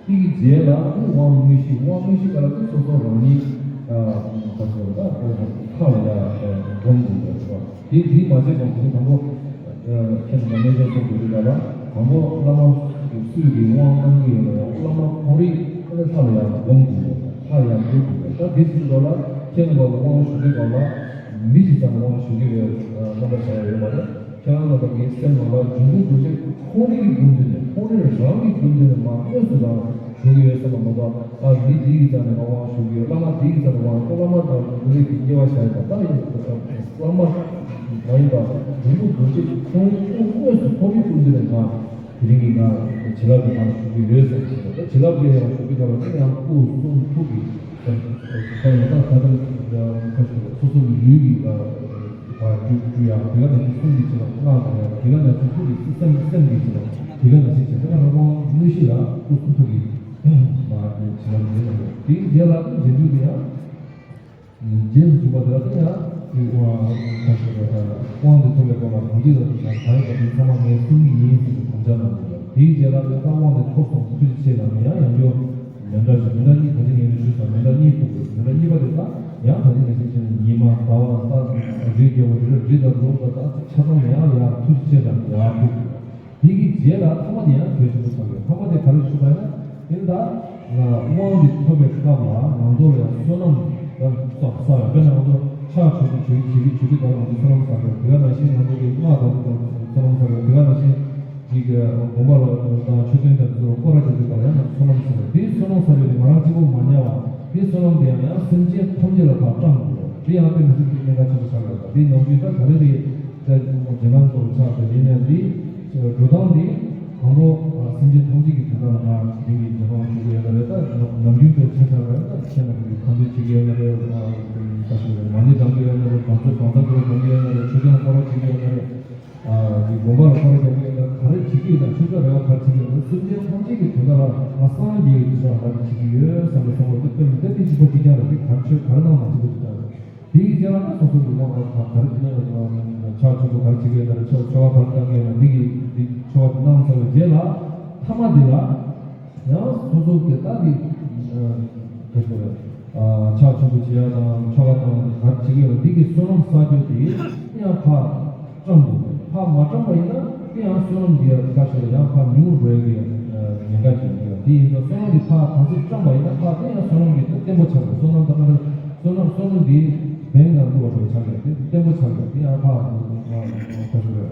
དེ་གི་རྗེས་ལ་དབང་དངོས་གཞི། དབང་དངོས་གཞི་ག་ལ་དེ་སོ་སོ་རང་ཉིད་ད་ཚོ་ད་ཁ་ལ་ཡ་སྒོམ་དགོས་པ། དེ་དེ་མ་བྱས་གོང་དེ་དང་པོ་ཁྱེད་ཀྱི་རྣལ་འབྱོར་སོགས་དགོས་རེད་ལ། དང་པོ་བླ་མ་སུས་ཀྱི་དབང་གནང་གི་ཡོད་ན་ཡང་བླ་མ་ཁོང་རང་ལ་ཡ་སྒོམ་དགོས་པ། ལྷ་ཡ་སྒོམ་དགོས་པ། ད་དེ་ཚོ་ལ་ཁྱེད་རྣམ་པ་དབང་ཞུ་དུས་སྒང་ལ་མི་གཅིག་ཙམ་དབང་ཞུ་གི་ཡོད་རྣམ་པ་བྱ་ཡ་ཡོད་མ་རེད། ཁྱེད་རང་ལ་བབ་ཀྱི་སེམས་ནང་ལ་འབྱུང་པོ་རྡོ་རྗེ་ཁོང་རང་གི་སྐུ་མདུན་ནས་ཁོང་རང་རང་གི་སྐུ་མདུན་ནས་མར་དངོས་སུ་རང་ཞུ་གི་ཡོད་བསམ་པ་མ་གཏོགས། ཨ་མི་འདི་གི་རྩ་ནས་མར་དབང་ཞུ་གི་ཡོད། བླ་མ་འདི་གི་རྩ་ནས་དབང་ཞུ། བླ་མ་དང་འདི་རིགས་ཀྱི་དབྱེ་བ་བྱ་ཡི་དང་ད་ཡིན་བླ་མ་མ་ཡིན་པ་འབྱུང་པོ་རྡོ་རྗེ་ཁོང་རང་སྐུ་དངོས་སུ་ཁོང་རང་སྐུ་མདུན་ནས་མར་དེ་རིང་གི་ང་བྱིན་རླབས་ཀྱི་ངང་ཞུ་གི་ཡོད་ཟེར་གྱི་ཡོད། ད་བྱིན་རླབས་ཀྱི་ཡང་ཞུ་གི་ཡོད་ལ་དེ་ཡང་སྐུ་གསུང་ཐུགས་ཀྱི་ཁ་ཡང་ད་ད་ལྟ་ཁ་ཞུ་སོ་སོ་གི་ལུས་ཀྱི་ལ་བ་སྤྲུལ་སྤྲུལ་ཡང་དེ་ག་ནང་བཞིན་གསུང་གི་བྱིན་རླབས་སྔགས་དང་ཡང་དེ་ག་ནང་བཞིན་ཐུགས་ཀྱི་སེམས་སེམས་ཀྱི་བྱིན་རླབས་དེ་ག་ནང་བཞིན་བྱེད་དེ་ག་ནང་དབང་དངོས་གཞི་ལ་སྐུ་གསུང་ཐུགས་ཀྱི་མ་བྱིན་རླབས་ཡིན་ན་དེའི་རྗེས་ལ་རྗེས་འཇུག་དེ་ཡང་། རྗེས་སུ་འཇུག་པ་དེ་ལ་དེ་ཡང་དབང་དེ་ཐོབ་པའི་སྐོར་ལ་གང་ཅི་ལ་དེ་ཡང་ག་རེ་དང་དེ་ཚང་མ་ངས་གསུང་གི་ཡིན་ཟེར་ནས་དམ་བཅའ་གནང་དགོས་ལ། དེའི་རྗེས་ལ་དེ་ལྟ་དབང་དེ་ཐོབ་སོང་ཐུགས་རྗེ་ཆེ་ལ་ནི་ཡང་ཡང་བསྐྱར་མཎྜལ་ཞིག་མཎྜལ་གཉིས་ད་ཅི་ངས་ཞུས་སོང་། མཎྜལ་གཉིས་ཕུལ་དགོས། མཎྜལ་གཉིས་པ་དེ་ལ་ཡང་ད་ཅི་ངས་ཞུས་ཟིན་ཉི་མ་ཟླ་བ་ས་རི་རྒྱལ་པོ་རི་རབ་རི་དང་ལུང་དང་ད་ཆ་ཚང་ཡང་ཡང་ཐུགས་རྗེ་ཆེ་ལ་ཡང་ཕུལ་དགོས། དེ་གི་རྗེས་ལ་ཐ་མ་དེ་ཡང་གལ་ཆེན་པོ་ཆགས་ཡོད། ཐ་མ་དེ་ག་རེ་ཞུ་བ་ཡིན་ན། དེ་ནི་ད་དབང་འདི་ཐོབ་པའི་སྐབས་ལ་ང་ཚོ་ལ་ཡང་བསོད་ནམས་ལ་བསགས་བསགས་ཡོད། དཔེར་ན་ང་ཚོ་ཕྱག་མཆོད་འབུལ་བྱེད་ཀྱི་བྱེད་ཀྱི་བྱེད་ཀྱི་སྐབས་ལ་ང་ཚོ་བསོད་ནམས་བསགས་ཡོད། དེ་ག་ནང་བཞིན་ང་ཚོ་གི་སྔགས་བཟླ་འདི་སྐབས་བསོད་ནམས་བསགས་ཡོད། དེ་ག་ནང་བཞིན་གྱི་དགོན་པ་ལ་དང་མཆོད་རྟེན་དང་དེ་ཚོ་ལ་སྐོར་ར་བྱེད་དུས་སྐབས་ལ་ཡང་ང་ཚོ་བསོད་ནམས་བསགས་ཡོད། དེའི་བསོད་ནམས་བསགས་ཡོད་དེ་ང་རང་གཅིག་པོ་མ་ཉལ་བ་དེའི་བསོད་ནམས་དེ་ཡང་ཡང་སེམས་ཅན་ཐམས་ཅད་ལ་ཕར་བཀྲམ་དགོས། དེ་ཡང་དཔེ་མི་སྲིད་ཀྱི་གནད་འགག་ཆེན་པོ་ཆགས་ཡོད་པ་དེའི་ནམ་རྒྱུན་ད་ག་རེ་རེད། ད་རྗེས་གནང་ཐོག་ཆགས་པ་ཡིན་ནའི་འདི་འགྲོ་སྟངས་འདི་དང་པོ་སེམས་ཅན་ཐམས་ཅད་ཀྱི་དོན་དག་ལ་ང་དེ་རིང་གི་རྗེས་གནང་ཞུ་གི་ཡོད་ན་རེད། ད་ནམ་རྒྱུན་དུ་ཆ་ཚང་རེད། ད་ཁྱེད་རྣམས་ཀྱི་གང་འདོད་བྱེད་ཀྱི་ཡོད་ན་རེད། ད་ཞུ་རེད། མ་ཎི་བགྲང་གི་ཡོད་ན་རེད། བང་མཛོད་བང་མཛོད་སྒྲོག་བགྲང་གི་ཡོད་ན་རེད། མཆོད་རྟེན་སྐོར་ར་བྱེད་ཀྱི་ཡོད་ན་རེད། དགོན་པ་ལ་སྐོར་ར་རྒྱག་གི་ཡོད་ན་ག་རེ་བྱེད་ཀྱི་ཡོད་ན་ཆོས་ཕྱོགས་རེ་བ་ག་རེ་བྱེད་ཀྱི་ཡོད་ན་སེམས་ཅན་ཐམས་ཅད་ཀྱི་དོན་དག་ལ་ང་སངས་རྒྱས་ཀྱི་དོན་དག་ལ་ང་འདི་བྱེད་ཀྱི་ཡོད་བསམ་པའི་བསམ་བློ་དེ་སྟོན་ནས་དེ་དེ་གཅིག་པ་གཅིག་རྐྱང་རེད། དེ་ག་ཆོས་ག་རེ་གནང་ན་གཅིག་པ་གཅིག་རྐྱང་རེད། དེའི་རྗེས་ལ་ད་སོ་སོ་གི་དབང་ལ་ད་ག་རེ་དེ་ནས་ཕྱག་མཆོད་པ་ག་རེ་བྱེད་ཀྱི་ཡོད་ན་རེ། ཆོ་ཆོ་ག་ག་རེ་བཏང་གི་ཡོད་ན་འདི་གི་འདི་ཆོ་ག་དེ་གནང་ཚར་བའི་རྗེས་ལ་ཐ་མ་འདི་ལ་ཡང་སོ་སོ་གི་ད་འདི་ག་ཚོད་རེད། ཕྱག་མཆོད་པ་བྱེད་ཡ་དང་ཆོ་ག་དང་ག་རེ་བྱེད་ཀྱི་ཡོད་ན་འདི་གི་བསོད་ནམས་བསགས་རྒྱུ་དེ་ཡང་ཕར་བཀྲམ་དགོས། ཕར་མ་བཀྲམ་པ་ཡིན་ན་དེ་ཡང་བསོད་ནམས་འདི་ཡང་ག་ཚོད་རེད། ཡང་ཕར་ཉུང་རུ་འགྲོ་ཡ་གི་ཉེན་ཁ་ཅིག་ཡོད། དེ་ཡིན་ཙང་བསོད་ནམས་འདི་ཕར་ག་ཚོད་བཀྲམ་པ་ཡིན་ན་ཕར་དེ་ཡང་བསོད་ནམས་འདི་བརྟན་པོ་ཆགས་དགོས། བསོད་ནམས་དང་ཨ་བསོད་ནམས་བསོད་ནམས་འདི་བེང་ནང་བླུགས་པ་འདྲ་ཆགས་ཡོད། དེ་བརྟན་པོ་ཆགས་ཡོད། དེ་ཡང་ཕར་ག་ཚོད་རེད།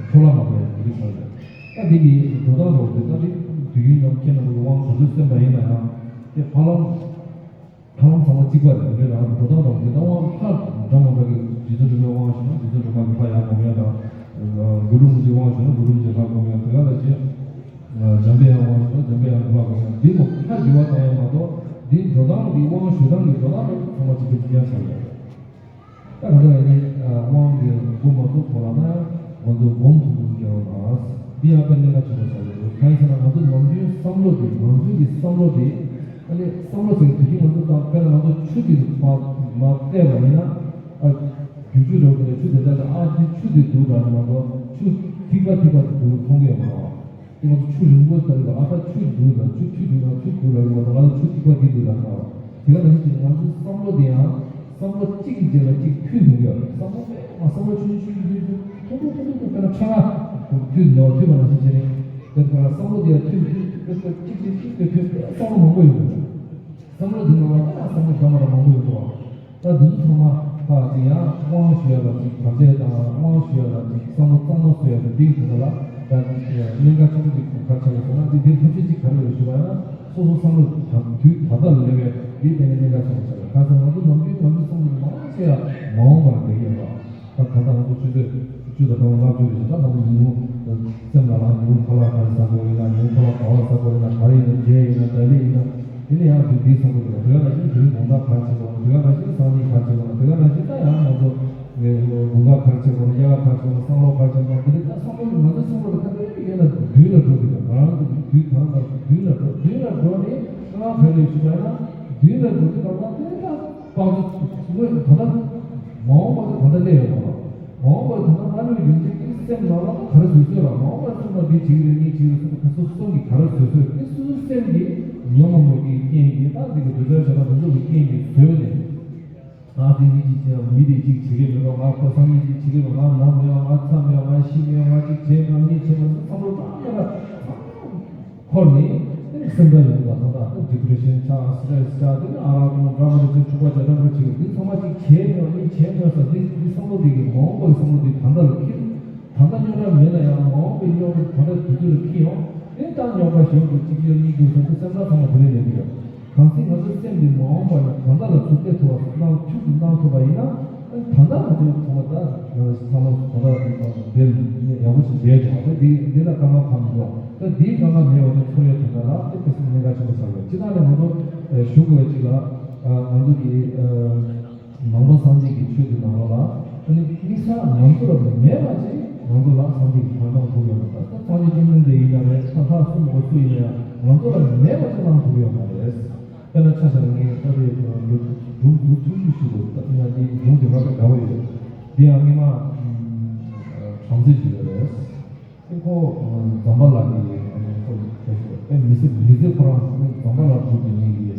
འཕྲོ་བརླག་མ་འགྲོ་ཡ་གི་ཆགས་ཡོད། ད་འདི་གི་འགྲོ་སྟངས་རོགས་དེ་ད་འདི་དུས་རྒྱུན་ནམ་ཁྱེད་རྣམ་པ་གི་དབང་ག་ཚོད་སོན་པ་ཡིན་ན་ཡང་དེ་ཧ་ལམ་ཧ་ལམ་ཚང་མ་གཅིག་པ་རེད། དེ་འདྲའི་རང་འགྲོ་སྟངས་རོགས་དེ་ད་དབང་ལྷ་འདྲ་མ་འདྲ་གི་རྗེ་བཙུན་སྒྲོལ་མའི་དབང་ཞུ་ན་རྗེ་བཙུན་སྒྲོལ་མ་གི་ལྷ་ཡར་སྒོམ་ཡ་དང་། གུ་རུ་མུ་ཇའི་དབང་ཞུ་ན་གུ་རུ་མུ་ཇའི་ལྷ་སྒོམ་ཡ་དེ་ག་ལ་ཅི། འཇམ་པའི་དབྱངས་དབང་ཞུ་ན་འཇམ་པའི་དབྱངས་ཀྱི་ལྷ་སྒོམ་ཡ་འདི་མོ་ལྷ་འགྱུར་བ་བཏང་ཡ་མ་གཏོགས་འདི་འགྲོ་སྟངས་འདི་དབང་ཞུ་སྟངས་ཀྱི་འགྲོ་སྟངས་རོགས་ཚང་མ་གཅིག་པ་གཅིག་རྐྱང་ཆགས་ཡོད། ད་ག་ཚོད་ཡིན་ནའི་དབང་གི་འགོ་མ་ཚུགས་གོང་ལ་ན་ང་ཚོ་སྒོམ་ཐུབ་ཐུབ་སྐྱོ་བ་དང་འདི་ཡང་དཔེ་གནད་འགག་ཆེན་པོ་ཆགས་ཡོད། གང་ཡིན་ཟེར་ན་ང་ཚོ་ནམ་རྒྱུན་བསམ་བློ་དེ་ང་ཚོའི་གི་བསམ་བློ་དེ་ཨ་ནི་བསམ་བློ་ཟེར་དུས་ཀྱི་ང་ཚོ་ད་དཔེར་ན་ང་ཚོ་ཆུ་དེ་མ་མ་བལྟས་པ་ཡིན་ན་ཨ་རྒྱུ་ཆུ་རེད་དེ་ཆུ་དེ་ལྟ་ན་ཨ་དེ་ཆུ་དེ་འདུག་ལ་ནི་མ་གཏོགས་ཆུ་ཐིགས་པ་ཐིགས་པ་དེ་འདུག་མཐོང་གི་ཡོད་མ་རེད་བ། དེ་ང་ཚོ་ཆུ་རིང་པོ་ལྟ་རེད་བ། ཨ་ད་ཆུ་འདུག་ལ་ཆུ་ཆུ་འདུག་ལ་ཆུ་འདུག་ལ་རེད་བ། ད་ང་ཚོ་ཆུ་ཐིགས་པ་དེ་འདུག་ལ་ནི་མ་རེད་བ། དེ་ག་ནང་བཞིན་ང་ཚོའི་བསམ་བློ་དེ་ཡང་། བསམ་བློ་གཅིག་གི་རྗེས་ལ་གཅིག་མཐུད་འདུག་ཡོད། བསམ་བློ་དཔེ་མ་བསམ་བློ་ཆུང་ཆུང་ཆུང་ཆུང་ཐུང་ཐུང་ཐུང་ཐུང་ཐུང་དཔེར་ན་ཕྲེང་བ་མཐུད་ནོ་མཐུད་པ་ནང་བཞིན་བྱས་ནས་དཔེ་ཁོ་ལ་བསམ་བློ་དེ་ཡང་མཐུད་མཐུད་མཐུད་མཐུད་གཅིག་གཅིག་གཅིག་དེ་མཐུད་དཔེ་བསམ་བློ་མང་པོ་ཡོད་རེད། བསམ་བློ་དེ་ནང་ལ་ད་བསམ་བློ་འདྲ་མ་འདྲ་མང་པོ་ཡོད་འདུག་བ། ད་འདི་ཚོ་ཚང་མ་ཕར་ཅིག་ཡང་དབང་ཞུ་ཡ་ལ་ཅིག་བར་ཆད་དང་དབང་ཞུ་ཡ་ལ་ཅིག་བསམ་བློ་གཙང་མ་བཟོ་ཡ་དང་འདི་གི་དོན་དག་ལ་ད་གནད་འགག་ཆེན་པོ་ཅིག་ག་རེ་ཆགས་ཡོད་ཟེར་ན་འདི་འདིར་ཐབས་ཤེས་ཅིག་ག་རེ་ཡོད་ཞུ་བ་ཡིན་ན། སོ་སོ་བསམ་བློ་དུས་ད་ལྟ་ལ་སླེབས་པའི་འདིའི་སྟེང་ནས་གནད་འགག་ཆེན་པོ་ཆགས་ཡོད། གང་ཟེར་ང་ཚོ་ནམ་རྒྱུན་ང་ཚོའི་བསམ་བློ་མང་ཆེ་ཡ་མ་འོངས་པར་འདེད་ཀྱི་ཡོད་པ། ད་ད་ལྟ་ང་ཚོ་ཆུ་ཚོད་བཅུ་དང་སྐར་མ་ལྔ་བཅུ་རེ་བཞིན་ད་ང་ཚོ་ཉིན་གུང་སེམས་ལ་ལ་ཉིན་གུང་ཁ་ལག་ག་རེ་ཟ་དགོས་ཡིན་ན། ཉིན་གུང་ཁ་ལག་ག་བ་ཟ་དགོས་ཡིན་ན། ག་རེ་ཡིན་ན། བྱས་ཡིན་ན། ད་ལི་ཡིན་ན། དེ་ནས་ཡང་དུས་འདིའི་བསམ་བློ་དེ་དགོས་ན་ཞིག་དེ་རིང་དགོང་དག་ག་རེ་བྱེད་དགོས་ན། དེ་ག་ན་ཞིག་སང་ཉིན་ག་རེ་བྱེད་དགོས་ན། དེ་ག་ན་ཞིག་ད་ཡང་ང་ཚོ་དགོང་དག་ག་རེ་བྱེད་དགོས་ན། དབྱར་ཁ་ག་རེ་བྱེད་དགོས་ན། སང་ལོ་ག་རེ་བྱེད་དགོས་ན། དེ་འདྲ་ད་བསམ་བློ་ག་རེ་བྱེད་དགོས་ན། དེ་འདྲ་ད་ང་ཚོའི་བསམ་བློ་དེ་ག་འདྲ་ཡིན་ན་མདུན་ལ་འགྲོ་དུས་ང་རང་ཚོ་དུས་ད་ལྟ་མདུན་ལ་འགྲོ་དུས་ད་ལྟ་མདུན་ལ་འགྲོ། མདུན་ལ་འགྲོ་ནས་ང་རང་ག་རེ་ཞུ་བ་ཡིན་ན། མདུན་ལ་འགྲོ་དུས་ད་ལྟ་དེ་ད་དཔག་ཚོད་ངོས་ད་ལྟ་མ་འོངས་པ་དེ་ད་ལྟ་སླེབས་ཡོད་མ་རེད། མ་འོངས་པར་ད་ལྟ་ལྟ་ལོས་ཡོད་ཚད་ཀྱི་སེམས་ནང་ལ་ག་རེ་བཟོས་བཟོས་ལ། མ་འོངས་པར་སེམས་ནང་འདི་བྱེད་ཀྱི་རེད། གཉིས་བྱེད་ཀྱི་རེད་ཟེར་ནས་སོ་སོ་སེམས་ཀྱིས་ག་རེ་བཟོས་བཟོས་ཀྱི་སོ་སོ་སེམས་ཀྱིས་ཉོན་མོངས་པའི་རྐྱེན་གྱིས་ད་འདི་གི་འདོད་ཆགས་ཞེ་སྡང་འདི་ཚོ་གི་རྐྱེན་གྱིས་བཟོས་ནས། ང་དེ་མི་གཅིག་བྱས་མི་དེ་གཅིག་བྱེད་ཀྱི་མེད་པ། ང་ཁོ་སང་ཉིན་གཅིག་བྱེད་ཀྱི་མེད། ང་ནམ་མེད་པ། ང་ཚ་མེད་པ། ང་ཤི་མེད་པ། ང་གཅིག་བྱས་མེད། གཉིས་བྱས་མེད་ཟེར་བསམ་བློ་བཏང་ཡོད་ལ། འཁོར་ནས་སེམས་ཁྲལ་ཡོང་གི་འདུག་ད་ལྟ་ཌི་པི་རེ་ཤན་ཆགས། སི་ཊེ་རེ་སི་ཆགས། དེ་ནས་ཨ་རག་འཐུང་། ཌ་ར་མ་འདྲ་བྱས། འཁྲུག་པ་བྱས། འདྲ་མ་འདྲ་བྱེད་ཀྱི། འདི་ཚང་མ་ཅིག་བྱས་མེད་པ། གཉིས་བྱས་མེད་པ་ཟེར། འདི་འདི་བསམ་བློ་འདི་གི་མ་འོངས་པ་གི་བསམ་བློ་འདི་ད་ལྟ་ལ་འཁྱེར། ད་ལྟ་རྙོག་དྲ་མེད་ན་ཡང་མ་འོངས་པའི་རྙོག་དྲ་ད་ལྟ་དུས་ཚོད་ལ་འཁྱེར་ཡོང་། དེ་ལྟར་རྙོག་དྲ་ཞིག་འདུག་གཅིག་བྱས་གཉིས་འདུག་ཟེར། དེ་སེམས་ཁྲལ་ཚང་མ་དེ་ནས་ལེན་གྱི་ཡོད། གང་ཟག་ང་ཚོའི་སེམས་འདི་མ་འོངས་པ་ལ་ད་ལྟ་ལ་ཚུར་སྟེར་ཐུབ་པ་གནང་། ཕྱུགས་སུ་གནང་ཐུབ་པ་ཡིན་ན། ད་ལྟ་ང་ཚོའི་ཚང་མ་ད་ང་ཚོ་ཚང་མ་ད་ལྟ་འདིར་ཡག་པོ་ཞིག་བསྡད་འདུག་ད་འདི་འདི་ལ་དཀའ་ངལ་གང་མི་འདུག་ད་འདིའི་དཀའ་ངལ་མེད་པ་ནི་འཚོ་བའི་དོན་དག་ལ་དེ་ཁ་སང་གནད་འགག་ཆེན་པོ་ཆགས་ཡོད། སྤྱིར་བཏང་ནས་ང་ཚོ་ཞུ་དགོས་ཅིག་ལ་ང་ཚོ་གི་ནང་པ་སངས་རྒྱས་ཀྱི་ཆོས་ཀྱི་ནང་ལོགས་ལ་ཨ་ནི་དམིགས་བསལ་ང་ཚོ་ལ་མེད་པ་ཅིག་ང་ཚོ་ལ་སངས་རྒྱས་ཀྱི་ཐོབ་ཐང་ཐོབ་ཡོད་པ། ད་སངས་རྒྱས་བཅོམ་ལྡན་འདས་ཡིན་ན་རེད། ད་ལྷ་སུ་མོ་སུ་ཡིན་ན་ཡང་ང་ཚོ་ལ་མེད་པ་ཅིག་གནང་ཐུབ་ཡོད་མ་རེད། དཔེར་ན་ཆ་བཞག་ན་ངས་ད་ལྟའི་སྒྲུང་སྒྲུང་ཐུང་ཐུང་ཞིག་འདུག་ད་ང་འདི་སྒྲུང་དེ་ང་དང་འདྲ་བོ་ཡོད། འདི་ཡང་སྔོན་མ་བྲམ་ཟེ་ཞིག་ཡོད་རེད། ཨེ་ཁོ་ཛམ་བྷ་ལ་གི་ཁོ་ཨེ་མི་ཚེ་མི་ཚེ་ཁོ་རང་ཛམ་བྷ་ལ་སྒྲུབ་ཀྱི་མི་གི་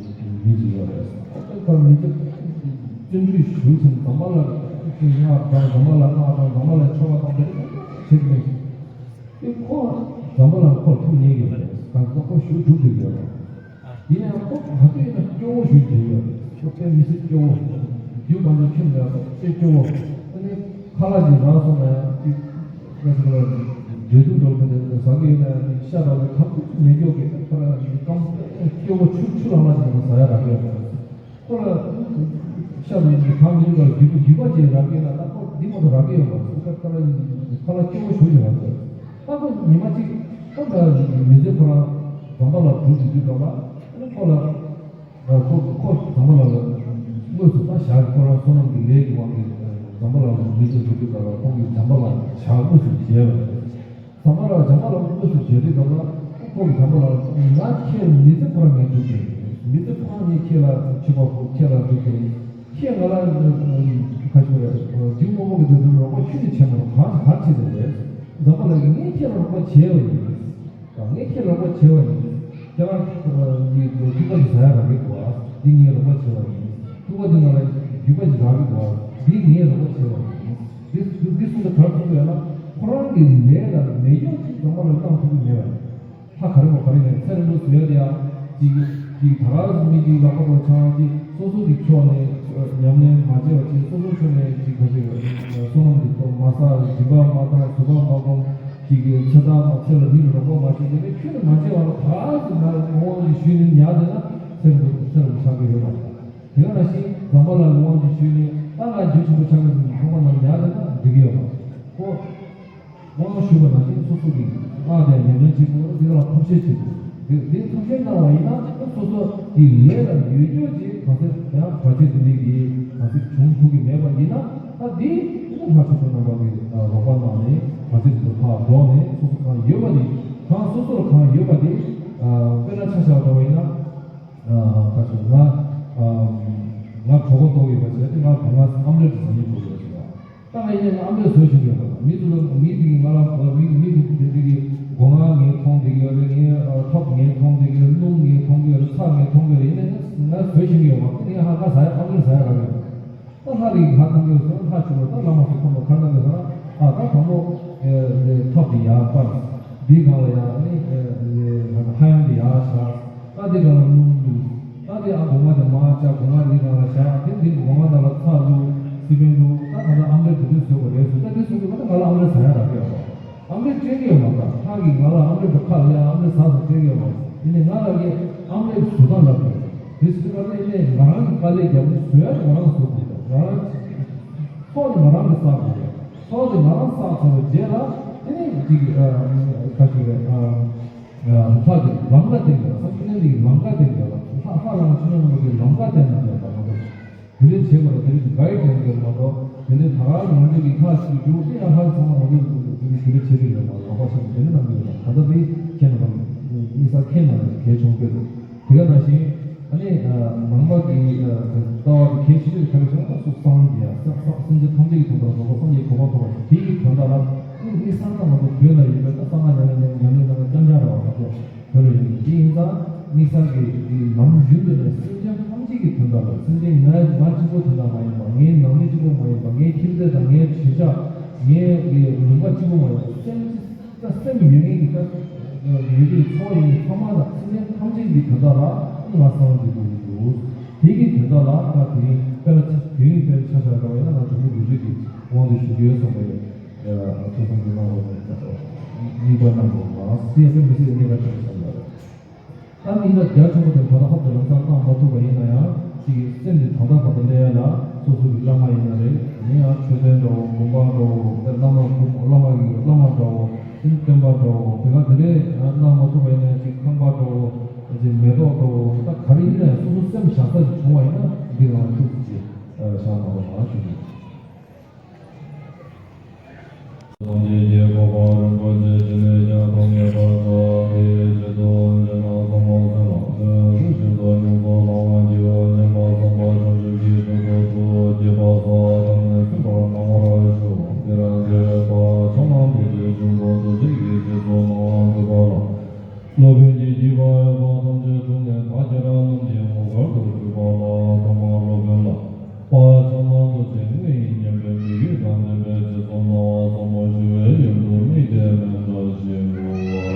མི་ཞིག་ཡོད་རེད། ཨེ་ཁོ་མི་ཚེ་བརྩོན་འགྲུས་ཞུ་ཅིང་ཛམ་བྷ་ལ་གི་སྔགས་དང་ཛམ་བྷ་ལ་སྔགས་དང་ཛམ་བྷ་ལ་ཆོ་ག་དང་དེ་འདྲ་བྱེད་ཀྱི་མི་ཞིག་ཨེ་ཁོ་ཛམ་བྷ་ལ་ཁོ་ཐུག་ཉེ་གི་ཡོད་རེད། གང་ལྟར་ཁོ་ཞུ་སྒྲུབ་ཀྱི་ཡོད་རེད། ཡིན་ཡང་ཁོ་ག་དུས་ཡིན་ན་སྐྱོ་བོ་ཞིག་བསྡད་ཡོད་རེད། ཁོ་དཔེ་མི་སྲིད་སྐྱོ་བོ། རྒྱུ་མ་ཚོ་ཁྱིམ་ལ་དཔེ་སྐྱོ་བོ། ཨ་ནི་ཁ་ལག་ཅིག་རག་སོང་ན་ཡང་ཅིག་ཁ་ཅིག་ལ་འབྲས་ཐུག་འདྲ་བོ་དེ་འདྲ་ཟ་གི་ཡོད་ན་ཡང་ཅིག་ཤ་འདྲ་བོ་ཁ་ཁུ་ཉེ་སྐྱོ་གི་ཁ་ལ་སྐམ་སྐྱོ་བོ་ཆུ་ཆུ་ལྷག་ལྷག་ཅིག་ཟ་ཡ་རག་གི་ཡོད་རེད། ཁོ་ལ་ཤ་དང་གང་མིན་པར་རྒྱུ་རྒྱུ་པ་ཅིག་རག་གི་ན་ད་ཁོ་འདི་མ་གཏོགས་རག་གི་ཡོད་མ་རེད། ཁོ་ཁ་ལ་ཁ་ལ་སྐྱོ་བོ་ཞུ་ཞིག་རག་གི་ཡོད། ད་ཁོ་ཉི་མ་གཅིག་ཁོ་ད་མི་ཚེ་ཁོ་རང་ཛམ་བྷ་ལ་འགྲོ་དུས་དུས་སྐབས་ལ་ཁོ་ལ་ཁོ་ཁོ་ཛམ་བྷ་ལ་ལ་དངོས་སུ་ད་བཞག་ཁོ་རང་བསོད་ནམས་ཀྱི་ལས་ཀྱི་དབང་གིས་ཛམ་བྷ་ལ་ལ་མི་ཚེ་འགྲོ་དུས་སྐབས་ལ་ཁོང་གིས་ཛམ་བྷ་ལ་བཞག་དངོས་སུ་མཇལ་བ་རེད། ཛམ་བྷ་ལ་ཛམ་བྷ་ལ་དངོས་སུ་མཇལ་དུས་སྐབས་ལ་ཁོ་གིས་ཛམ་བྷ་ལ་ང་ཁྱེད་མི་ཚེ་ཁོ་རང་ངས་སྒྲུབ་ཀྱི་ཡིན། མི་ཚེ་ཁོ་རང་ངས་ཁྱེད་ལ་མཆོད་པ་ཕུལ། ཁྱེད་ལ་སྒྲུབ་ཀྱི་ཡིན། ཁྱེད་ང་ལ་ཁ་ཤོར་རེད། རྒྱུ་དངོས་པོ་གི་འདོད་དོན་རོགས་པ་ཁྱོད་ཀྱིས་བྱས་མ་རུང་། གང་ག་བྱེད་དེ་རེད། ཛམ་བྷ་ལ་གིས་ངས་ཁྱེད་ལ་རོགས་པ་བྱས་པ་ཡིན། ང་ངས་ཁྱེད་ལ་རོགས་པ་བྱས་པ་ཡིན། ཁྱེད་རང་གི་ཐུག་པ་ཞིག་ཟ་ཡ་རག་གི་འདུག་ཨ། འདི་ངས་རོགས་པ་བྱས་པ་ཡིན། ཐུག་པ་འདི་ནང་ལ་རྒྱུས་པ་ཞིག་རག་གི་འདུག་ཨ། འདི་ངས་རོགས་པ་བྱས་པ་ཡིན། འདི་འདི་འདི་གསུམ་དུ་ག་རེ་མཚོན་གྱི་ཡོད་ན། ཁོ་རང་གི་ལས་ལ་མེ་སྒྱོགས་ཅིག་ཛམ་བྷ་ལ་བཏང་ཐུབ་ཀྱི་མེད་པ་ཡིན། ལྷ་ག་རེ་མོ་ག་རེ་ཡིན་ཚེ་རིང་པོ་བཟོ་ཡ་དེ་ཡང་ཅིག་ཅིག་ད་ག་མི་ཅིག་ལག་པ་དང་ཆང་ཅིག་སོ་སོ་གི་ཕྱོགས་ནས་ཉམས་ལེན་མ་བྱས་པ་ཅིག་སོ་སོ་ཕྱོགས་ནས་ཅིག་ག་ཅིག་བསོད་ནམས་ཀྱི་ཐོག་མ་བསགས། སྦྱིན་པ་མ་བཏང་། བཟོད་པ་མ་སྒོམ། ཅིག་གི་ཚེ་ཐར་མ་ཚེ་ལ་མི་ལ་རོགས་པ་མ་བྱས་ནས་ཁྱོད་ནས་མ་བྱས་པ་ལ་ད་ག་ཟེར་ན་ངོ་བོ་ཞིག་ཞུས་ནས་ཉར་བསྡད་ན་ཚེ་རིང་པོ་ཚེ་རིང་པོ་ཆགས་ཀྱི་ཡོད་མ་རེད། དེ་ག་ནང་བཞིན་ཛམ་བྷ་ལ་ལ་དབང་ཅིག་ཞུས་ནས་ད་ང་རྒྱུ་ཆེན་པོ་ཆགས་ཀྱི་ཟེར་ནས་ཚང་མ་ནང་ཉར་བསྡད་ན་འགྲིག་གི་ཡོད་མ་རེད། ཁོ། དབང་ཞུས་པ་ནང་བཞིན་སོ་སོ་གི་སྔགས་དེ་ཉམས་ལེན་བྱེད་དགོས། དེ་ལ་ཐབས་ཤེས་བྱེད་དགོས། དེ་དེ་ཐབས་ཤེས་གནང་བ་ཡིན་ན་སོ་སོ་གི་ལས་ལ་ཡོད་རྒྱུ་ཅིག་གང་ཟག་ཡང་བར་ཆད་དེ་འདྲའི་གི་གང་ཟག་བྱུང་ཐུབ་ཀྱི་མེད་པ་ཡིན་ན། ད་དེ་ལྷ་ཆོས་སྐྱོང་རྣམ་པ་གི་རོགས་པ་གནང་ནས་བར་ཆད་དེ་ཚོ་ཕར་བཟློག་ནས་སོ་སོ་གང་ཡོད་པ་དེ་གང་སོ་སོ་ལ་གང་ཡོད་པ་དེ་དཔེར་ན་ཆ་བཞག་པ་ཡིན་ན། ད་ང་ང་གྲོད་ཁོག་ལྟོགས་ཡོད་པ་བྱས་ཏེ་ང་སྒོ་ང་ཨམ་ལེབ་ཅིག་ཟ་སྙིང་བྲོ་གི་ཡོད་ཟེར་བ། ད་ང་ཡིན་ནའི་ང་ཨམ་ལེབ་བཟོས་བཞིན་ཡོད་པ་དང་མི་ཚོ་ལ་མི་དེ་གིས་ང་ལ་མི་མི་དེ་དེ་དེ་གི་སྒོ་ང་ངས་མཐོང་བསྡད་ཀྱི་ཡོད་རེད། ངའི་ཐབ་ངས་མཐོང་བསྡད་ཀྱི་ཡོད་རེད། སྣུམ་ངས་མཐོང་གི་ཡོད་རེད། ཚྭ་ངས་མཐོང་གི་ཡོད་རེད། ཡིན་ནའི་ང་ང་བཟོས་བཞིན་ཡོད་པ། དེ་ནས་ང་ང་ཟ་ཡ་ཨམ་ལེབ་ཟ་ཡ་རག་གི་ཡོད། ད་ལྷ་རིགས་ལྷ་ཐམས་ཅད་སོང་ལྷ་བྱུང་བ་ད་བླ་མ་སོགས་ཐམས་ཅད་གར་ཐམས་ཅད་སོང་ན་ཨ་ད་དང་པོ་ཐབས་དེ་ཡར་སྤར། འདིའི་སྒང་ལ་ཡར་ཨ་ནི་ལྷ་ཡང་དེ་ཡར་བཞག་ད་དེ་སྒང་ལ་སྣུམ་བླུགས། ད་དེ་ཨ་སྒོ་ང་དེ་མར་བཅག་སྒོ་ང་འདིའི་སྒང་ལ་བཞག་དེ་འདི་སྒོ་ང་ནང་ལ་ཚྭ་བླུགས་སི་པན་བླུགས་ད་ག་ད་ཨམ་ལེབ་དེ་འདྲ་བཟོས་པ་རེད་ཟེར། ད་དེ་བཟོས་དུས་ད་ང་ལ་ཨམ་ལེབ་ཟ་ཡ་རག་གི་ཡོད་པ། ཨམ་ལེབ་སྤྲད་ཀྱི་ཡོད་མ་རེད། ཁ་གིས་ང་ལ་ཨམ་ལེབ་དང་ཁ་ལ་ཡ་ཨམ་ལེབ་ཟ་ཟ་སྤྲད་ཀྱི་ཡོད་མ་རེད། ཡིན་ནའི་ང་ལ་གི་ཨམ་ལེབ་བཟོ་སྟངས་ལབ་དགོས། དེ་བཟོས་པ་ནི་ཡིན་ནའི་ང་རང་གི་དཀའ་ལས་རྒྱབ་ནས་བཟོ་ཡ་ང་རང་བཟོ་དགོས་རེད། ང་རང་ཚོགས་ནི་ང་རང་གིས་བསགས་དགོས་རེད། ཚོགས་དེ་ང་རང་བསགས་ཚར་བའི་རྗེས་ལ་དེ་ནི་ཅིག་ཁ་ཅིག་རེད། ལྷ་གི་ལམ་ཀ་བསྟན་དགོས་རེད། སངས་རྒྱས་གནས་འདི་གི་ལམ་ཀ་བསྟན་དགོས་རེད། ལྷ་ལྷ་རང་བྱུང་ན་ནང་གི་ལམ་ཀ་བསྟན་ན་དགོས་རེད། དེ་འདྲ་བྱེད་དགོས་རེད། དེ་འདྲ་གི་གའི་དྲན་དགོས་མ་གཏོགས་དེ་འདྲ་ད་ག་ང་ཚོ་གི་ཁ་ཅིག་རྒྱུག་དེ་ཡང་ལྷ་ཚང་མ་ང་ཚོ་གི་དེ་འདྲ་བྱེད་ཀྱི་ཡོད་མ་རེད། ལོག་པ་ཞིག་དེ་འདྲ་གནང་གི་ཡོད་མ་རེད། ད་ལྟ་དེ་ཁྱེད་རྣམ་པ་དམིགས་བསལ་ཁྱེད་རྣམ་པ་གལ་ཆེན་པོ་རེད། དེ་ག་ནང་བཞིན་ཨ་ནི་ནང་པ་གི་ལྟ་བ་དེ་གལ་ཆེ་ཤོས་དེ་ག་རེ་ཟེར་ན་སོ་སངས་རྒྱས་སངས་སངས་སེམས་ཅན་ཐམས་ཅད་ཀྱི་དོན་དུ་ལ་སོ་སོ་སངས་རྒྱས་གོ་འཕང་ཐོབ་པ་ཞིག་དེ་ཡི་དོན་དག་ལ་ཨ་ནི་དམིགས་བསལ་ད་ང་ཚོ་བོད་ལ་ཡོད་པའི་ད་གསང་སྔགས་ཉམས་ལེན་ཉམས་ལེན་གནང་བའི་སྐྱབས་མཆོག་རེད་བ། ང་ཚོ་དེ་ལ་ཡོད་ཀྱི་ཡིན་ཙང་དམིགས་བསལ་གྱི་ལམ་རྒྱུན་དུ་ནས་སེམས་ཅན་ཐམས་ཅད་ཀྱི་དོན་དག་ལ་སེམས་ཅན་ང་ང་གཅིག་པོ་དོན་དག་མ་ཡིན་པ། ངའི་ནང་མི་གཅིག་པོ་མ་ཡིན་པ། ངའི་ཁྱིམ་མཚེས་དང་ངའི་གཞིས་ཆགས་ངའི་ལུང་པ་གཅིག་པོ་མ་ཡིན་པ། སེམས་ད་སེམས་ཡོད་མཁན་གྱི་ད་ཡོད་ཀྱི་ཚོགས་ཡིན་ཚང་མ་དང་སེམས་ཅན་ཐམས་ཅད་ཀྱི་དོན་དག་ལ་ང་སངས་རྒྱས་དགོས་ཀྱི་འདུག་དེ་གི་དོན་དག་ལ་ང་དེ་རིང་དཔེ་ལ་དེ་རིང་དཔེ་ཆ་བཞག་པ་ཡིན་ན་ང་དྲང་པོ་རུ་ཆུ་གི་དབང་དུ་ཞུ་གི་ཡོད་བསམ་པ་ཡིན། ཐུགས་བསམ་གྱི་གནང་བ་དང་གཉིས་པ་གནང་དགོས་ལ་སྲིད་ཡ་དཔེ་མི་སྲིད་གནས་ཀ་ཆེན་པོ་བསམ་ལ། ད་མི་ལ་རྒྱ་ཆེན་པོ་དེ་ད་ལྟ་ཧོབ་ཏེ་ལམ་སང་བཏང་མ་ཐུབ་པ་ཡིན་ན་ཡང་ཅིག་སེམས་དེ་ད་ལྟ་བར་དུ་སླེབས་ཡ་ལ་སོ་སོ་གི་བླ་མ་ཡིན་ན་རེད། ཡིན་ཡང་མཆོད་རྟེན་འདྲ་བོ་དགོན་པ་འདྲ་བོ་དེ་བླ་མ་བླ་མ་གི་བླ་མ་འདྲ་བོ་དེ་སྟོན་པ་འདྲ་བོ་དེ་ག་དེ་རེད། གནང་མ་ཐུབ་པ་ཡིན་ན་ཅིག་ཁང་པ་འདྲ་བོ་ཅིག་མེ་ཏོག་འདྲ་བོ་ད་ག་རེ་ཡིན་ན་ཡང་སོ་སོ་སེམས་བཞག་ས་ཅིག་བྱུང་བ་ཡིན་ན་འདི་ང་ལ་ཐུགས་རྗེ་ཆེ་བཞག་གནང་བ་མ་ཞུ་གི། སངས་རྒྱས་ཀྱི་གོ་འཕང་རིན་པོ་ཆེ་ཞི་བའི་རྒྱ་མཚོ་ངེས་པར་དུ་དེའི་རྗེས་སུ་འཇུག་པ་གསུམ་པོ་ཚུན་ལ་ལུས་སྲོག་ཤིན་ཏུ་ཉམས་སུ་བླང་བར་བགྱིའོ། སྙམ་པ་བསམ་པ་བྱང་ཆུབ་ཀྱི་ཕུན་ཚོགས་སུ་སྐྱེས་པ་སོགས་ཐམས་ཅད་གསན་པར་གནང་བར་ཞུ། དེ་ལ་འདུས་པ་ཕྱག་ན་རྡོ་རྗེ་འཆང་ཆེན་པོ་རྡོ་རྗེ་གིས་རྗེས་སུ་གནང་བ་འདུས་པ་ལ། སློབ་དཔོན་གྱིས་བགྱིས་པ་ཡོད་པ་ཐམས་ཅད་ཐུགས་ནས་བདག་ཁྱེད་རང་རྣམས་ཀྱི་ངོ་མཁར་དུ་གྱུར་པ་ལ་ཐོག་མར་སློབ་དཔོན་ལ་དཔལ་ཕྱག་ན་རྡོ་རྗེ་དངོས་ཡིན་སྙམ་པའི་དམིགས་ཡུལ་དང་ལྡན་པའི་རྗེས་སུ་གནང་བ་གསུམ་པོ་ཞི་བའི་ཡུལ་དུ་དམིགས་ཏེ་མཎྜལ་ཞིག་འབུལ་བར་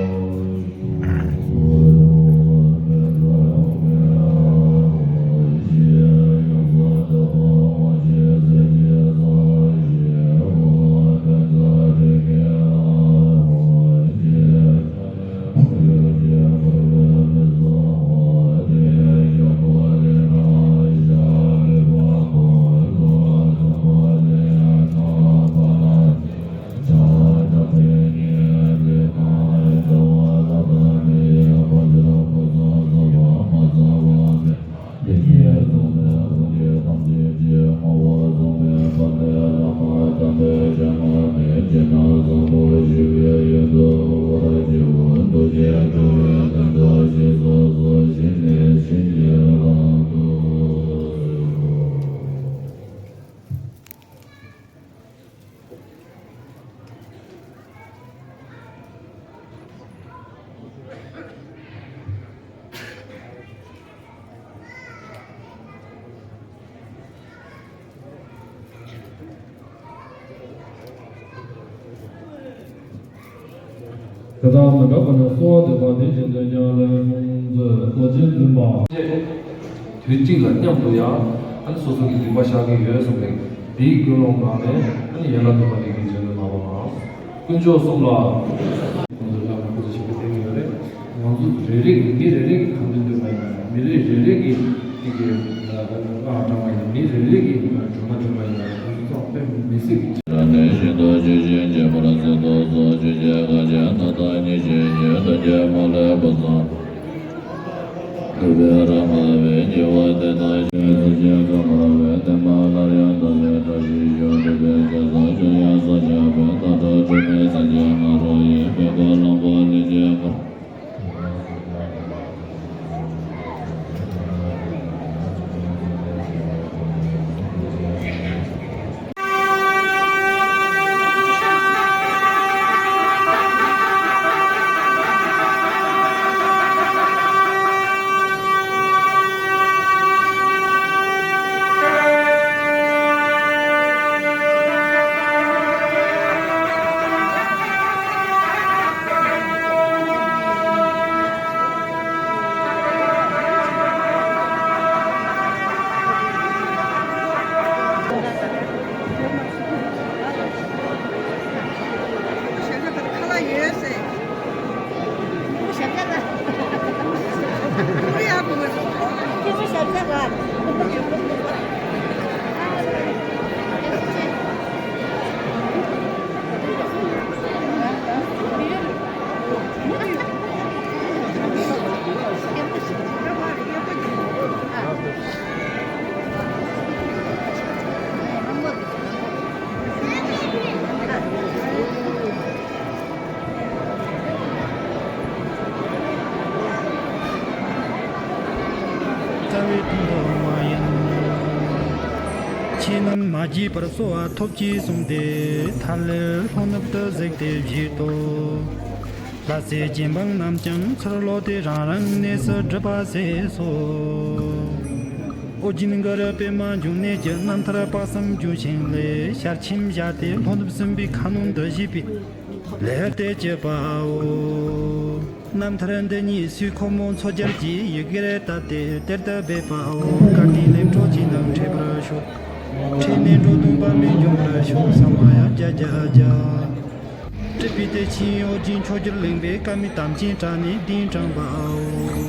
ཞུ། དེ་དག་མི་འདྲ་བ་ནི་གསོལ་བ་འདེབས་པ་དེ་བཞིན་དུ་ཀྱང་ལན་གསུམ་མཛོད། རྡོ་རྗེ་འཛིན་པ། དུས་གཅིག་ལ་མཉམ་དུ་ཡང་ཨ་ནི་སོ་སོ་གི་སྡིག་པ་བཤགས་ཀྱི་ཡོད་གསུངས་པས། དེའི་ཀུན་སློང་ངང་ནས་ཨ་ནི་ཡན་ལག་བདུན་པ་འདི་གི་རྗེས་ལུས་གནང་བ་དང་། དཀོན་མཆོག་གསུམ་ལ། ཁོང་ཚོ་བླ་མ་སྐུ་ཚེ་ཞབས་པད་བརྟན་གྱི་ཡོད་རེད། ང་ཚོ་རེ་རེ་གི་མི་རེ་རེ་གི་ཁ་འདོན་འདོན་པ་ཡིན་ན་ཡང་མི་རེ་རེ་རེ་གི་དེ་གི་ཨ་དྲང་བ་ཡིན་ན་མི་རེ་རེ་གི་སྒྲོལ་མ་འདོན་པ་ཡིན་ན་ཡང་ཁོང་ཚོ་ཚང་དཔེ་མི་སྲིད་ཀྱི། ར་ནས་ཤིན་ཏུ་ཇི་བཞིན་བྱེད་པར་མཛད་དུ་གསོལ། ཇི་སྙེད་གང་ཞིག་ཐོབ་དང་ཉིད་ཀྱི་ཉིད་དུ་སྐྱེས་མ་ལུས་པ་ཙམ། ཐུབ་པས་རབ་དགའ་བའི་ཉེ་བ་དེ་དག་ཞིག །ཇི་སྙེད་གང་བསྔོ་བའི་བསྟན་པ་སླར་ཡང་དར་བའི་བཀྲ་ཤིས་ཤོག །འདུས་པའི་རྒྱ་མཚོ་ཆེན་ཡང་ས་ཆེན་པོའི་མཐའ་བྲལ་འགྲོ་བའི་སེམས་ཅན་ང་རོ་ཡི་བེམ་པོ་ལོན་པོ་ལི་ཅན་ཁོ། མ་བགྱིས་པར་གསོལ་བ་ཐོབ་ཅེས་གསུངས་ཏེ། ཐ་ལེར་ལྷོ་ནུབ་ཏུ་གཟིགས་ཏེ་བཞུགས་ཏོ། ལྷ་སྲས་རྗེ་འབངས་རྣམས་ཀྱང་ཚུར་ལོག་སྟེ་རང་རང་གནས་སུ་སྒྲུབ་པ་མཛད་སོ། ཨོ་རྒྱན་གུ་རུ་པདྨ་འབྱུང་གནས་ཀྱི་རྣམ་ཐར་དཔག་བསམ་ལྗོན་ཤིང་ལས། ཞལ་ཆེམས་བཞག་སྟེ་ལྷོ་ནུབ་སྲིན་པོའི་ཁ་གནོན་དུ་བཞེས་པའི་ལེའུ་སྟེ་བཅུ་པའོ། རྣམ་ཐར་འདི་ཉིད་སུའི་ཁོ་མོ་མཚོ་རྒྱལ་གྱིས་ཡི་གེར་བཏབ་སྟེ་གཏེར་དུ་སྦས་པའོ། བཀའ་དྲིན་ལེགས་འཕྲོ་ཅི་ནང་འཕྲད་པར་ཤོག། འཕྲིན་ལས་འགྲོ་དོན་པདྨས་འབྱུང་བར་ཤོག། ས་མ་ཡ་བརྒྱད་བརྒྱ་བརྒྱ། སྤྲུལ་པའི་གཏེར་ཆེན་ཨོ་རྒྱན་མཆོག་གྱུར་གླིང་པས་བཀའ་མའི་དམ་ཅན་བཀྲ་ནི་གདན་དྲངས་པའོ།